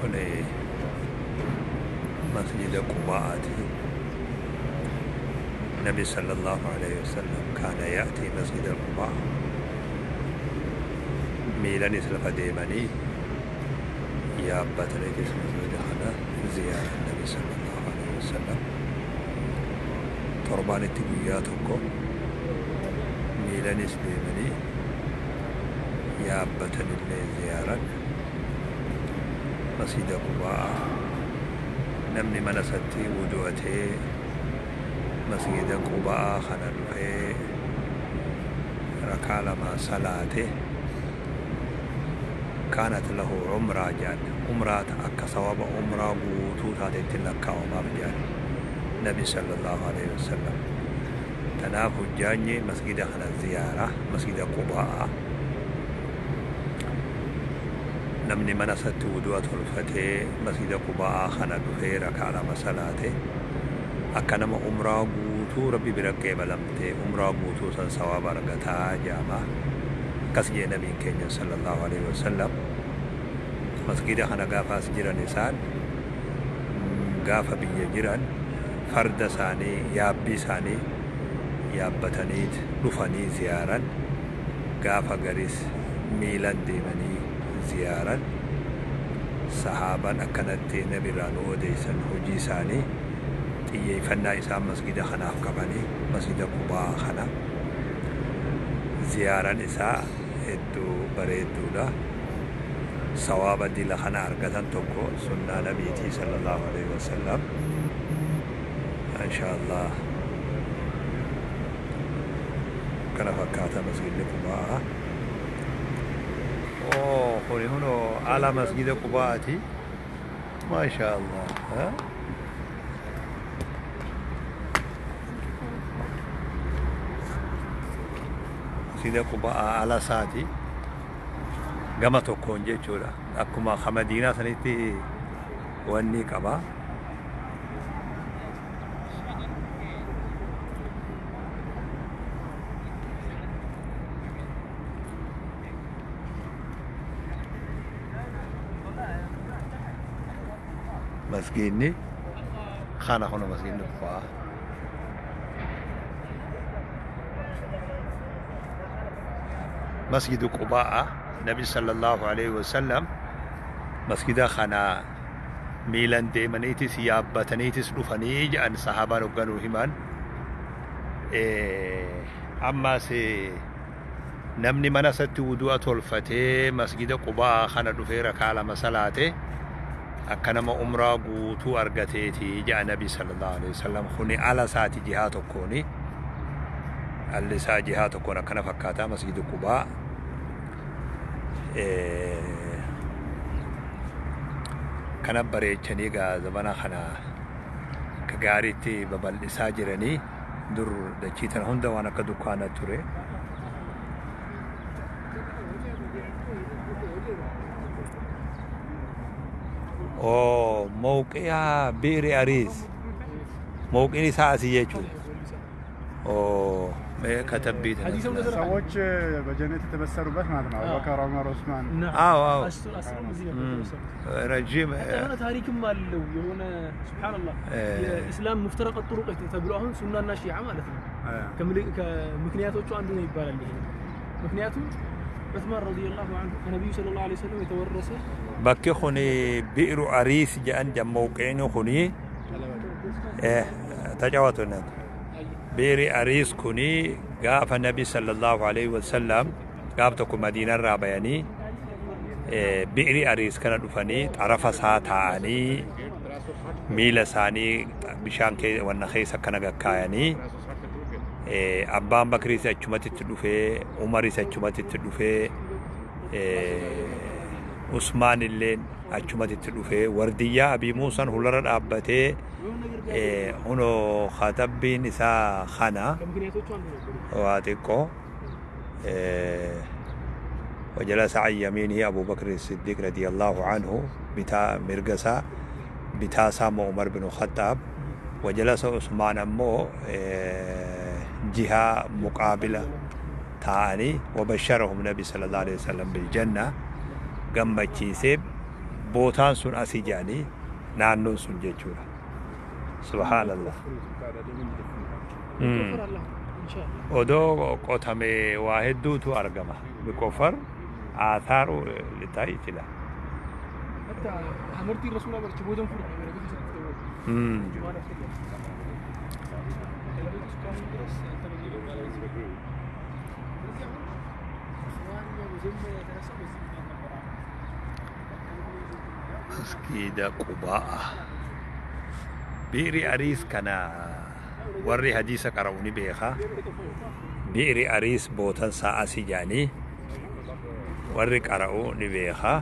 Kun masjida Qubaa'aati. Nabi sallallahu alayhi wasallam kaana ya'tii masjida Qubaa. Miilanis lafa deemanii yaabbataniitis masjida kana ziyaaran Nabi sallallahu alayhi wasallam. Torbaanitti guyyaa tokko miilanis deemanii yaabbatanillee ziyaaran masjida Qubaa. Namni mana isatti wudu'atee masjida Qubaa kana dhufee rakaa lama salaate kaanat lahu umraa jedhan, umraa akka sawaba umraa guutuu taatetti lakkaa'amaaf jedhan Nabi sallallahu alaihi wasallam. Tanaaf hujjaanyi masjida kana ziyaara, masjida Qubaa. Namni mana isatti wudu'a tolfatee masjida Qubaa kana dhufee rakaa lama salaate akka nama umraa guutuu Rabbi bira qeebalamtee umraa guutuu san sawaaba argataa jedhama. Akkas jedhe nabiin keenya sallallahu alaihi wasallam. Masjida kana gaafa as jiran isaan gaafa biyya jiran farda isaanii yaabbii isaanii yaabbataniit dhufanii ziyaaran, gaafa garis miilan deemanii ziyaaran. Sahaabaan akkanatti nabirraa nu odeessan hojii isaanii xiyyeeffannaa isaan masjida kanaaf qabanii masjida Qubaa kana ziyaaran isaa hedduu bareedduudha. Sawaaba dila kana argatan tokko sunnaa nabiitii sallallahu alaihi wasallam. Insha Allah kana fakkaata masjidni Qubaa. Oo, kuni hunoo ala masjida Qubaati. Maasha Allah. Masjida Qubaa ala isaati gama tokkoon jechuudha. Akkuma ka Madiinaa sanitti wanni qaba. Masgiidni kana kuna masgiidni Qubaa. Masjidu Qubaa. Nabi sallallahu alaihi wasallam masjida kana miilan deemaniitis yaabbataniitis dhufanii jedhan sahaabaan hogganuu himan. Ammas namni mana isatti wudu'a tolfatee masjida Qubaa kana dhufee rakaa lama salaate akka nama umraa guutuu argateeti jedha Nabi sallallahu alaihi wasallam. Kuni ala isaati jihaa tokkooni. Alli isaa jihaa tokkoon akkana fakkaata masjidi Qubaa. Kana bareechanii gaa zamana kana akka gaariitti babal'isaa jiranii. Dur dachii tana hunda waan akka dukkaana ture. Oo, mawqi'a Bi'ri Ariis. Mawqiin isaa asii jechuudha. Oo, mee katabbii tana. ሰዎች በጀነት የተበሰሩበት ማለት ነው። አቡበከር፣ ዑመር፣ ዑስማን። አዎ። አስሩም እዚህ ነበር የተበሰሩት። ረጅም حتى የሆነ ታሪክም አለው። የሆነ ሱብሃንአላህ የኢስላም ሙፍተረቀ ጡሩቅ ተብሎ አሁን ሱናና ሺዓ ማለት ነው ከምክንያቶቹ አንዱ ነው ይባላል። ይሄ ምክንያቱም ዑስማን ረዲየላሁ ዐንሁ ከነቢዩ ሰለላሁ ዐለይሂ ወሰለም የተወረሰ Bakki kuni Bi'ru Ariis jedhan mawqiin kuni ተጫወቱ እናንተ። Bi'ri Ariis kuni gaafa Nabi sallallahu alaihi wasallam gaaf tokko Madiinarraa bayanii Bi'ri Ariis kana dhufanii xarafa isaa taa'anii miila isaanii bishaan wanna keessa akkana gakkaayanii, abbaan Bakriis achumatti itti dhufee, Umaris achumatti itti dhufee, Usmaan illeen achumatti itti dhufee, wardiyyaa Abii Muusaan hularra dhaabbatee hunoo katabbiin isaa kana ከምክንያቶቹ አንዱ ነበሩ። waa xiqqoo. وجلس عن يمينه أبو بكر الصديق رضي الله عنه، bitaa mirga isaa, bitaa isaa عمر بن الخطاب. وجلس عثمان أمو جهة مقابلة taa'anii. وبشرهم النبي صلى الله عليه وسلم بالجنة gammachiisee. Bootaan sun asii jedhanii naannoon sun jechuudha. Subhaanallah. ይቆፈራል አሁን ኢንሻአላህ። Odoo qotamee waa hedduutu argama. Biqofar aataaru litaa ይችላል። حتى حمرتي الرسول أبرች ቦደን ፉር Masgiida Qubaa'a. Bi'ri Ariis kana warri hadiisa qara'u ni beeka. Bi'ri Ariis bootan isaa asii jedhanii warri qara'u ni beeka.